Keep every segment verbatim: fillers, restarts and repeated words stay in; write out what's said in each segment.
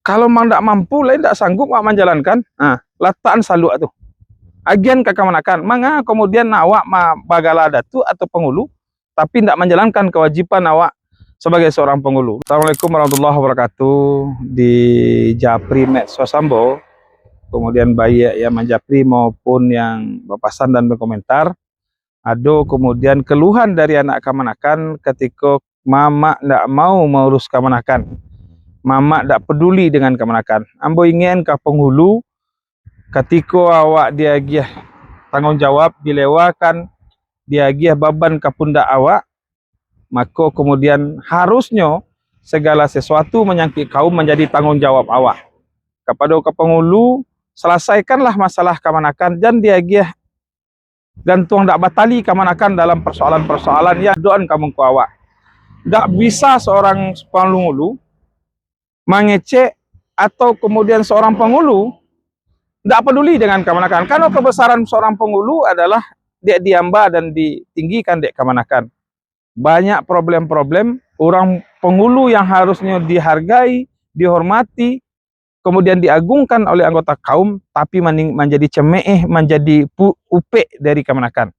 Kalau mang ndak mampu, lai ndak sanggup awak manjalankan, nah, latakan saluak tu. Agiahan ka kamanakan. Manga kemudian awak ma-, bagala datuak atau pangulu, tapi ndak manjalankan kewajiban awak sebagai seorang pangulu. Assalamualaikum warahmatullahi wabarakatuh. Di Japri Medsos ambo, kemudian baik yang manjapri maupun yang bapasan dan berkomentar, ado kemudian keluhan dari anak kamanakan katiko mamak ndak mau maurus kamanakan. Mamak ndak peduli dengan kamanakan. Ambo ingin ka pangulu, katiko awak diagiah tanggung jawab, dilewakan, diagiah baban ka pundak awak, mako kemudian harusnyo segala sesuatu manyangkuik kaum manjadi tanggung jawab awak. Kapado ka pangulu, salasaikanlah masalah kamanakan, jan diagiah gantuang dak batali kamanakan dalam persoalan-persoalan yang doan ka mungko awak. Dak bisa seorang pangulu mangecek atau kemudian seorang pangulu ndak peduli dengan kamanakan. Karena kebesaran seorang pangulu adalah dek diamba dan ditinggikan dek kamanakan. Banyak problem-problem, orang pangulu yang harusnya dihargai, dihormati, kemudian diagungkan oleh anggota kaum, tapi maning-, manjadi cemeeh, manjadi pu-, upek dari kamanakan.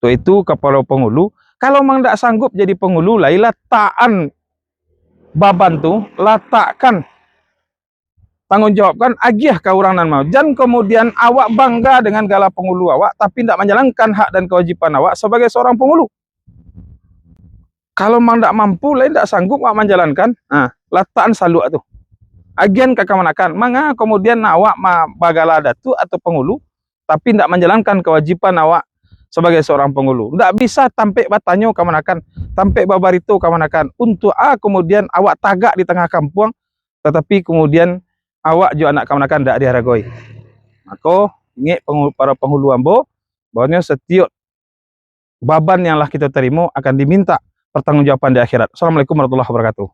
Tu itu kapalo pangulu. Kalau mang ndak sanggup jadi pangulu, lai latakan baban tu, latakkan tanggung jawabkan, agiah ka urang nan mau. Jan kemudian awak bangga dengan gala pangulu awak, tapi ndak manjalankan hak dan kewajiban awak sebagai seorang pangulu. Kalau mang ndak mampu, lai ndak sanggup awak manjalankan, nah, latakan saluak tu. Agiahan ka kamanakan. Manga kemudian awak ma-, bagala datuak atau pangulu, tapi ndak manjalankan kewajiban awak sebagai seorang pangulu. Ndak bisa tampek batanyo kamanakan, tampek babarito kamanakan. Untuk a kemudian awak tagak di tangah kampuang, tatapi kemudian awak jo anak kamanakan ndak diharagoi. Mako, ingek pangulu, para pangulu ambo, bahwanyo satiok baban yang lah kito tarimo akan diminta pertanggungjawaban di akhirat. Assalamualaikum warahmatullahi wabarakatuh.